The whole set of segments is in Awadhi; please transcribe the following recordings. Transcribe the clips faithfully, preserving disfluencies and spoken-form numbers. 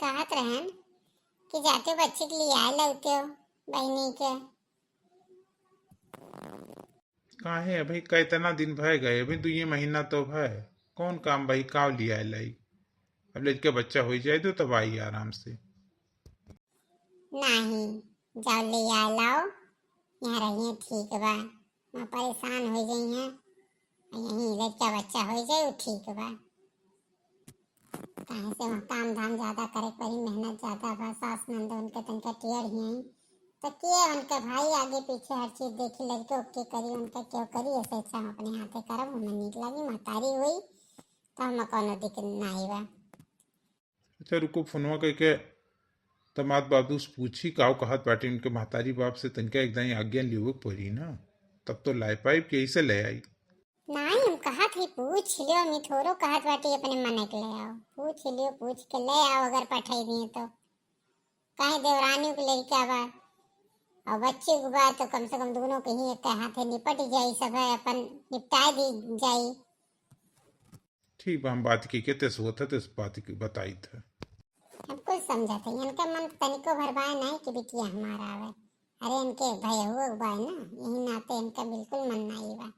कहत रहन कि जाते बच्ची के लियाए लौते हो बहिनी के। काहे, अभी कितना दिन भय गए, अभी दुइये महीना तो भय, कौन काम भाई, काव लियाए लाई? अब लड़का बच्चा हो जाए तो तब आई आराम से। नहीं, जाओ लियाए लाओ, यहाँ रहिए ठीक बा, वहाँ परेशान हो जाई हैं, यहीं लड़का बच्चा हो जाए वो ठीक बा। काहे से वहाँ काम धाम ज्यादा करे के पड़ी, मेहनत ज्यादा बा, सास नंद उनके तनका टेढ़ ही आई, तो के उनके भाई आगे पीछे हर चीज देखी, लड़के उके करी, उनका क्यों करी, ऐसे अच्छा हम अपने हाथे करब, हमें नीक लगी, महतारी हुई तो हमें कोनो दिक्कत नहीं बा। अच्छा रुको, फोनवा करके दामाद बाबू से पूछी काव कहत बाटी उनके महतारी बाप से, तनका एक दाई आज्ञा लेवे के पड़ी ना, तब तो लाए पाइब, कि ऐसे ले आई। नहीं, हम कहत ही पूछ लियो, हम थोड़ो कहत बाटी अपने मने के ले आओ, पूछ लियो, पूछ के ले आओ, अगर पठाई दिए तो। काहे देवरानी के लड़का बा और बच्चे के बा, तो कम से कम दोनों के ही एक हाथे निपट जाई, सब है अपन निपटाए दी जाई। ठीक बा, हम बात की के तेस होत है, तेस बात की बताई थे। हम कुछ समझत है, इनका मन तनिको भर बाय नहीं कि बिटिया हमारा आवे। अरे इनके भैया हुआ बाय ना, यही नाते इनका बिल्कुल मन नहीं बा।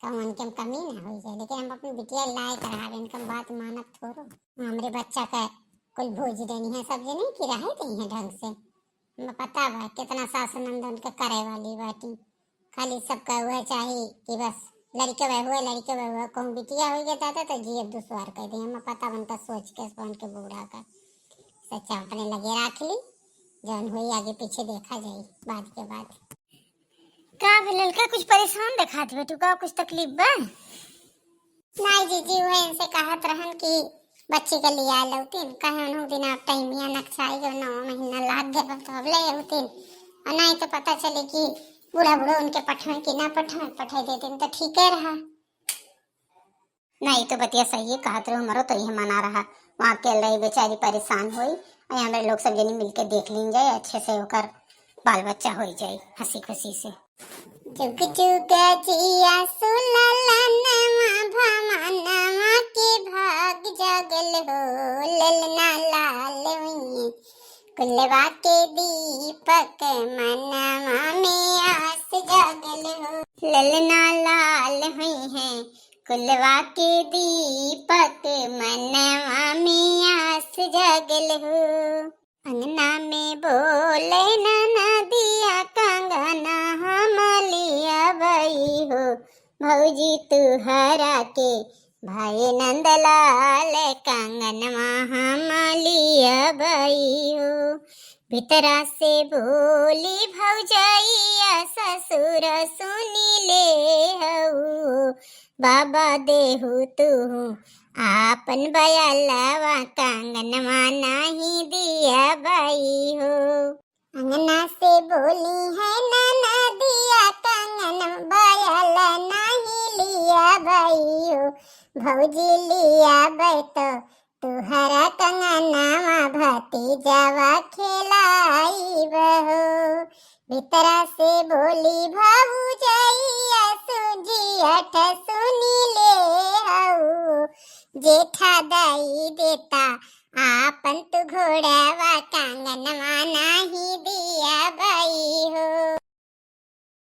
कहूँ इनके हम कमी ना हो जाए, लेकिन हम अपनी बिटिया लायक रहा, इनका बात मानत थोड़ो। हमरे बच्चा का कुल भूज देनी है, सब जने की रहे देनी है ढंग से। हमें पता बा कितना सास नंद उनके करे वाली बाटी। खाली सबका वह चाही कि बस लड़के वह हुए, लड़के वह हुए, कहूँ बिटिया हो गया दादा तो जिए दुश्वार कर दे। हमें पता बा उनका सोच के, उनके बूढ़ा का। सच्चा अपने लगे राख ली, जौन हुई आगे पीछे देखा जाई बाद के बात। का भे ललका, कुछ परेशान देखात बेटू, का कुछ तकलीफ बा? नहीं जीजी, वह इनसे कहत रहन कि बच्ची के लिया लौतीन, कहे उन्हों दिन आप टाइमिया नक्शाई के नौ महीना लाग गए, तो अब ले अउतीन। और नहीं तो पता चले कि बूढ़ा बूढ़ो उनके पठवे कि ना पठवे, पठाई देतीन तो ठीक है रहा। नहीं तो बतिया सही है, कहत रहो, हमरो तो यह मना रहा, वहाँ अकेल रही बेचारी परेशान होई, और यहाँ लोग सब जनी मिलके देख लीन जाए, अच्छे से ओकर बाल बच्चा हो जाए हंसी खुशी से। जुग जुग जिया सुललनवा भवनवा के भाग जागल हो, ललना लाल हुई कुलवा के दीपक मनवा में आस जागल हो। ललना लाल हुई है कुलवा के दीपक मनवा में आस जागल हो। अंगना में बोले ननदिया कंगना हम लिया बई हो, भौजी तुहरा के भाई नंदलाल कंगनवा हम लिया बई हो। भीतरा से बोली भौजैया ससुर सुनी ले हऊ, बाबा देहू तू आपन बयलवा कंगनवा नाही दिया बई हो। अंगना से बोली है ननदिया कंगन बयल नाही लिया बई हो, भौजी लिया बई तो तुहरा कंगनवा भतीजवा खेलाई बहो। भीतरा से बोली भौजैया सुजियठ सुनी ले हऊ, जेठा दई देता आपन तू घोड़वा कंगनवा नाही दिया बई हो।